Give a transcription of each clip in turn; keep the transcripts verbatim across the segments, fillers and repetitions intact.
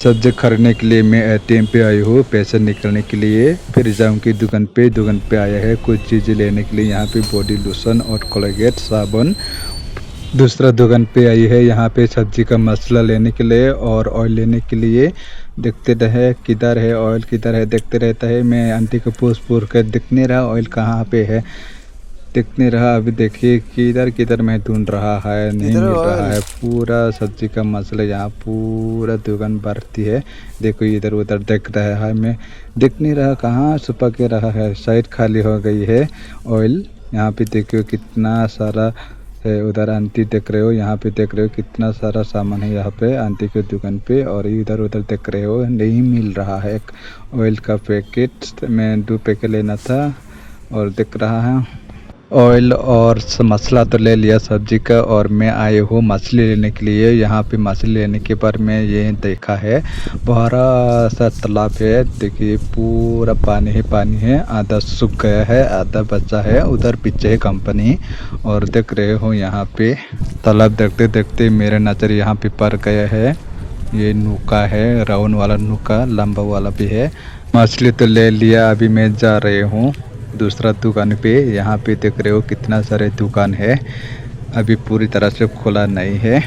सब्जी खरीदने के लिए मैं एटीएम पे आई हूँ पैसे निकालने के लिए। फिर जाऊँ की दुकान पे, दुकान पे आया है कुछ चीज़ें लेने के लिए। यहाँ पे बॉडी लोशन और कोलगेट, साबुन, दूसरा दुकान पे आई है यहाँ पे सब्जी का मसाला लेने के लिए और ऑयल लेने के लिए। देखते रहे किधर है ऑयल, किधर है, देखते रहता है। मैं आंटी को पूछ पूछ कर देखने रहा ऑयल कहाँ पे है। देखने रहा, अभी देखिए किधर किधर मैं ढूंढ रहा है, नहीं मिल रहा है। पूरा सब्जी का मसाला यहाँ पूरा दुकान भरती है। देखो इधर उधर देख रहा है, मैं देख नहीं रहा कहाँ छुपा के रहा है, शायद खाली हो गई है ऑयल। यहाँ पे देखियो कितना सारा है, उधर आंटी देख रहे हो, यहाँ पे देख रहे हो कितना सारा सामान है यहाँ पे आंटी के दुकान पे। और इधर उधर देख रहे हो नहीं मिल रहा है ऑयल का पैकेट। मैं दो पैकेट लेना था और देख रहा है। ऑयल और स-, मसाला तो ले लिया सब्जी का, और मैं आए हूँ मछली लेने के लिए। यहाँ पे मछली लेने के बाद में ये देखा है, बड़ा सा तालाब है। देखिए, पूरा पानी ही पानी है, आधा सूख गया है, आधा बचा है। उधर पीछे है कंपनी, और देख रहे हो यहाँ पे तालाब देखते देखते मेरा नज़र यहाँ पे पड़ गया है। ये नौका है, राउंड वाला नौका, लंबा वाला भी है। मछली तो ले लिया, अभी मैं जा रहे हूँ दूसरा दुकान पे। यहाँ पे देख रहे हो कितना सारे दुकान है, अभी पूरी तरह से खुला नहीं है।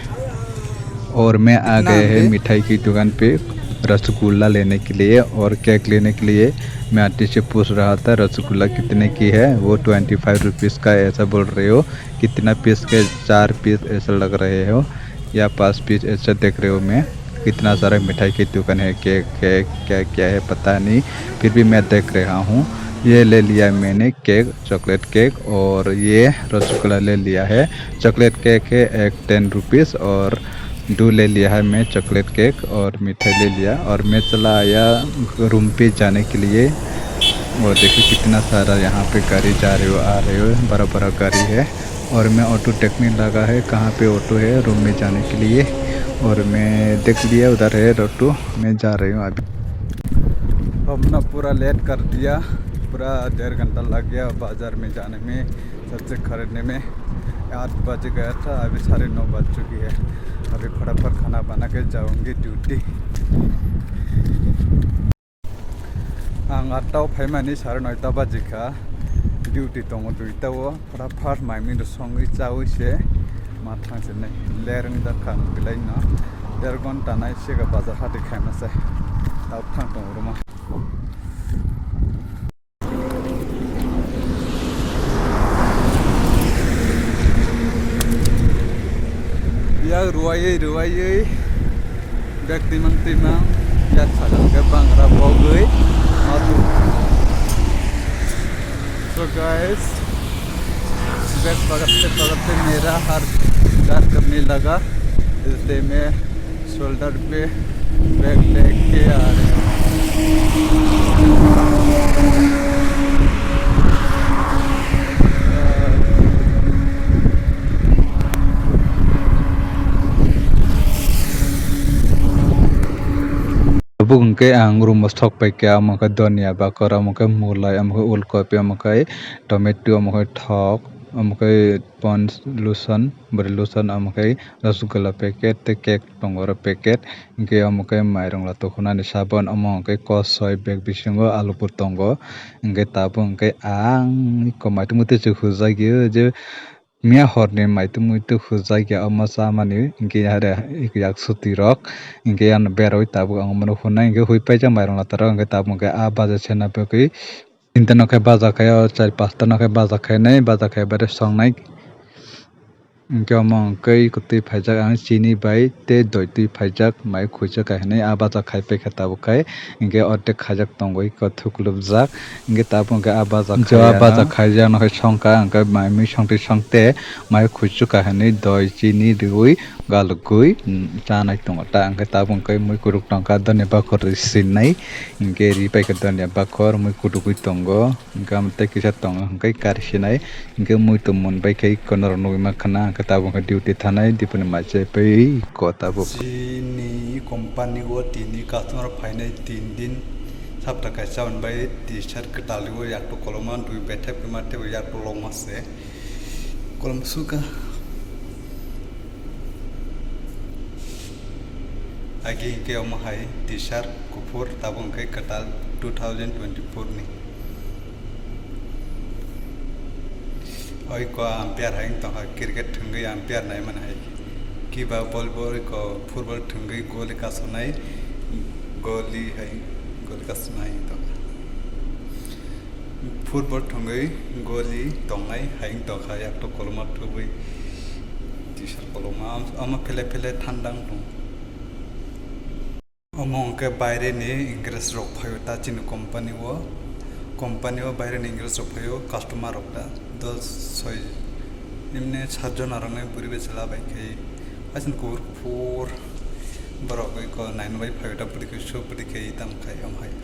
और मैं आ गए हैं मिठाई की दुकान पे रसगुल्ला लेने के लिए और केक लेने के लिए। मैं आंटी से पूछ रहा था रसगुल्ला कितने की है, वो ट्वेंटी फाइव रुपीज़ का ऐसा बोल रहे हो। कितना पीस के? चार पीस ऐसा लग रहे हो या पाँच पीस ऐसा देख रहे हो। मैं कितना सारा मिठाई की दुकान है, केक है, क्या क्या है पता नहीं, फिर भी मैं देख रहा हूँ। ये ले लिया मैंने केक, चॉकलेट केक, और ये रसगुल्ला ले लिया है। चॉकलेट केक है एक टेन रुपीज़ और दो ले लिया है मैं चॉकलेट केक और मिठाई ले लिया और मैं चला आया रूम पे जाने के लिए। और देखिए कितना सारा यहाँ पे गाड़ी जा रहे हो, आ रहे हो, बड़ा बड़ा गाड़ी है। और मैं ऑटो देखने लगा है कहाँ पे ऑटो है रूम में जाने के लिए। और मैं देख लिया उधर है ऑटो, मैं जा रही हूँ अभी। हमने पूरा लेट कर दिया, पूरा डेढ़ घंटा लग गया बाजार में जाने में, सब्जी खरीदने में। आठ बज गया था, अभी साढ़े नौ बज चुकी है। अभी फटाफट खाना बना के जाऊंगी duty. Ang atta o phaimani sare noita bajikha, duty tongo duita o, phara first mai mui rok songwi chawi se ma thang se nai lereng jak kha ang belai no der ghonta nai sega bazar hati khaima se tao thang tongo ruma. Yak ruwaiwi ruwaiwi bag twimang twimang yak sajak khe bangra bogwi. So guys, bag pagatte pagatte mera har jar karne laga, jate main shoulder pe bag leke aa rahe hain. Tabuk hwnkhe ang room o sok paikha, omo khe donia bakor, omo khe mulai, omo khe ulkopi, omo khe tomato, omo khe thok, omo khe pons lotion, body lotion, omo khe rasgulla packet tei cake tongo oro packet. Hwnkhe omo khe mairung la tukhunani sabon, omo hwnkhe kosoi bag bisingo alu bo tongo. Hwnkhe tabuk hwnkhe ang iko maitung muitu se hujakgwi o je miya horni maitung muitu hujakya omo chamani. Hwnkhe yak suti rok hwnkhe ano berwi tabuk ang omono hunai hwnkhe hui paijak mairung lata rok hwnkhe tabuk hwnkhe ah baja sena bagwi. Tinta no khe baja khai o, char pasta no khe baja khai nai, baja khai baire song nai. Hwnkhe omo hwnkhe kwtwi phaijak ang chini bai tei doi twi phaijak mai khuichuk kai hinwi ah baja khai paikha tabuk khai. Hwnkhe ordek khaijak tongo iko thuklubjak. Hwnkhe tabuk hwnkhe ah baja khai, ah baja khaijak no khai songkha hwnkhe mai mui songtwi songte mai khuichuk kai hinwi doi chini riui galugwi, mm, chanai tongo ta. Hwnkhe tabuk hwnkhe mui kuruk tongkha doni bakhor ri sinai. Hwnkhe ri paikha donia bakhor mui kudugwi tongo, hwnkhe amo tei kisa tongo hwnkhe kari sinai, hwnkhe mui tongmani bai khe iko norok nugwi mankha na, hwnkhe tabuk hwnkhe duty thanai dipuni mai chai pai iko tabuk. Chini company o tini customer phainai tin din, sapta kaisa hwnbai t-shirt kwtal o yaktu koloma dui bethep kwma tebo yaktu loma se. Kolom suka. Agi hwnkhe omo hai t-shirt kuphur, tabuk hwnkhe kwtal two thousand twenty-four ni. Oi ko umpire hai wng tongkha, cricket thwngwi umpire naimani hai. Kiba volleyball oi ko football thwngwi goli kasonai, goli hai, goli kasonai wng tongkha. Football thwngwi goli tongnai hai wng tongkha, yakto koloma thubwi t-shirt koloma, omo phele phele thandang tong. Omo hwnkhe baireni English rok phaio ta chini company o, company o baireni English rok phaio customer rok ta dos soi emne sat jon aroknai bwrwi bai chwla bai khe aswk kuphur kuphur borok eko naina bai phaio ta bwrwi khe sub bwrwi khe tam khai omo hai.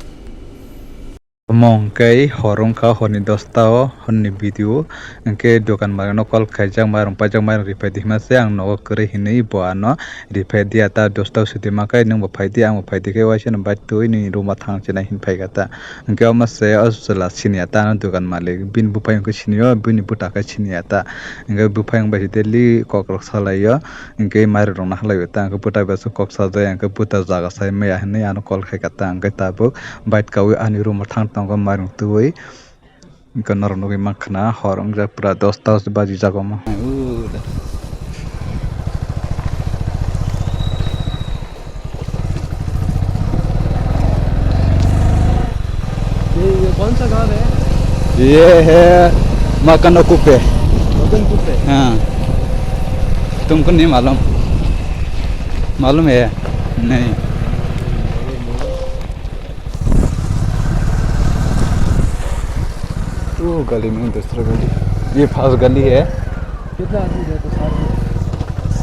Omo hwnkhe hor wngkha, horni dosta o horni video. Hwnkhe dokan malik no call khaijak, mairung paijak, mairung riphai di hima se ang nogo kwrwi hinwi bo ano riphai dia ta, dosta o sidi ma khe nwng bo phai di, ang bo phai di khe waisa no bike twi nini room o thang chinai hin phai kha ta. Hwnkhe omo se o chwla siniya ta ano dokan malik, bini buphai hwnkhe sinio, bini bwta khe siniya ta. Hwnkhe buphai wng bai se daily kok rok salai o. Hwnkhe mairung rok naharlai ta, hwnkhe bwtai bai se kok sajai, hwnkhe bwtai jaga sai maya hinwi ano call khai kha ta, hwnkhe tabuk bike kaui ani room o thang tongo mairung tubui. Hwnkhe norok nugui mankha na hor wngjak pura dosta baji jago omo. ये, ये कौन सा गांव है? ये है मकन कुपे। मकन कुपे। हाँ। तुमको नहीं मालूम? मालूम है? नहीं। वो गली में दूसरा गली, ये फर्स्ट गली है। कितना आदमी रहता है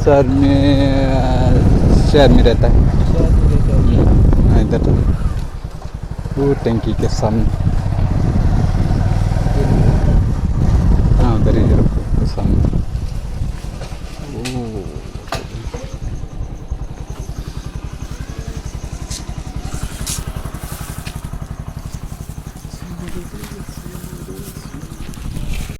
साथ में? साथ में, अ, छह आदमी रहता है। छह आदमी रहता है। हम्म, हाँ, इधर तो। वो टंकी के सामने। हाँ, उधर ही है।